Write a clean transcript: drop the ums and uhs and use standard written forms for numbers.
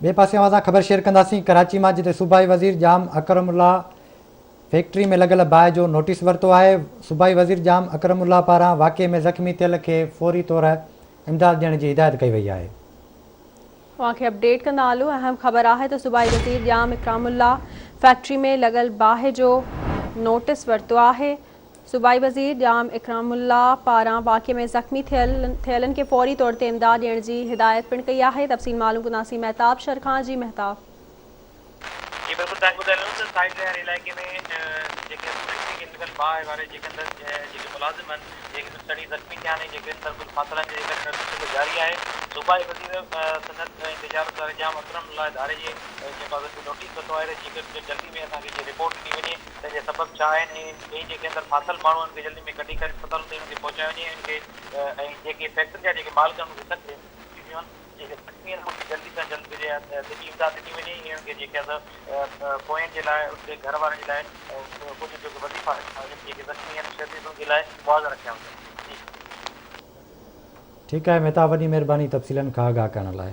ٻئي پاسي اوهان سان خبر شيئر ڪنداسين ڪراچي مان جتي صوبائي وزير ڄام اڪرم الله فيڪٽري ۾ لڳل باهه جو نوٽيس ورتو آهي، صوبائي وزير ڄام اڪرم الله پاران واقعي ۾ زخمي ٿيل کي فوري طور امداد ڏيڻ جي هدايت ڪئي وئي آهي. اوهان کي اپڊيٽ ڪندا هلون اهم خبر آهي ته صوبائي وزير ڄام اڪرام الله فيڪٽري ۾ لڳل باهه جو نوٽيس ورتو آهي، صوبائي وزير ڄام اڪرام الله پاران واقعي ۾ زخمي ٿيلن کي فوري طور تي امداد ڏيڻ جي هدايت پڻ ڪئي آهي، تفصيل معلوم ڪنداسين مهتاب شر کان، جي مهتاب. جي بلڪل توهان کي ٻڌائي هلون ته سائيٽ واري علائقي ۾ جيڪي فيڪٽري کي لڳل باهه واري جيڪي اندر جيڪي ملازم آهن جيڪي ڪجهه سڙي زخمي ٿيا آهن ۽ جيڪي اندر ڪجهه ڦاٿل آهن جيڪي ڪڍڻ جو سلسلو جاري آهي صوبائي وزير صنعت ۽ تجارت واري ڄام اڪرم الله ڌاريجي جيڪو آهي نوٽيس ورتو آهي ته جيڪي جلدي ۾ اسان کي جي رپورٽ ڏني وڃي تنهن جا سبب ڇا آهن ۽ ٻئي جيڪي اندر ڦاٿل ماڻهو آهن ان کي جلدي ۾ ڪڍي ڪري اسپتالن تائين ان کي پهچايو وڃي ۽ ان کي ۽ جيڪي فيڪٽرين جا جيڪي مالڪ آهن ان کي سخت ڏنيون آهن جيڪي زخمي آهن ان کي جلدي کان جلد طبي امداد ڏني وڃي ۽ ان کي جيڪي آهي پوين جي لاء ان جي گهر وارن جي لاء ڪجهه جيڪي وظيفا رکيا وڃن جيڪي زخمي آهن شديد ان جي لاء معاوضا رکيا وڃن جي. ٺيڪ آهي مهتاب وڏي مهرباني تفصيلن کان آگاهه ڪرڻ لاء.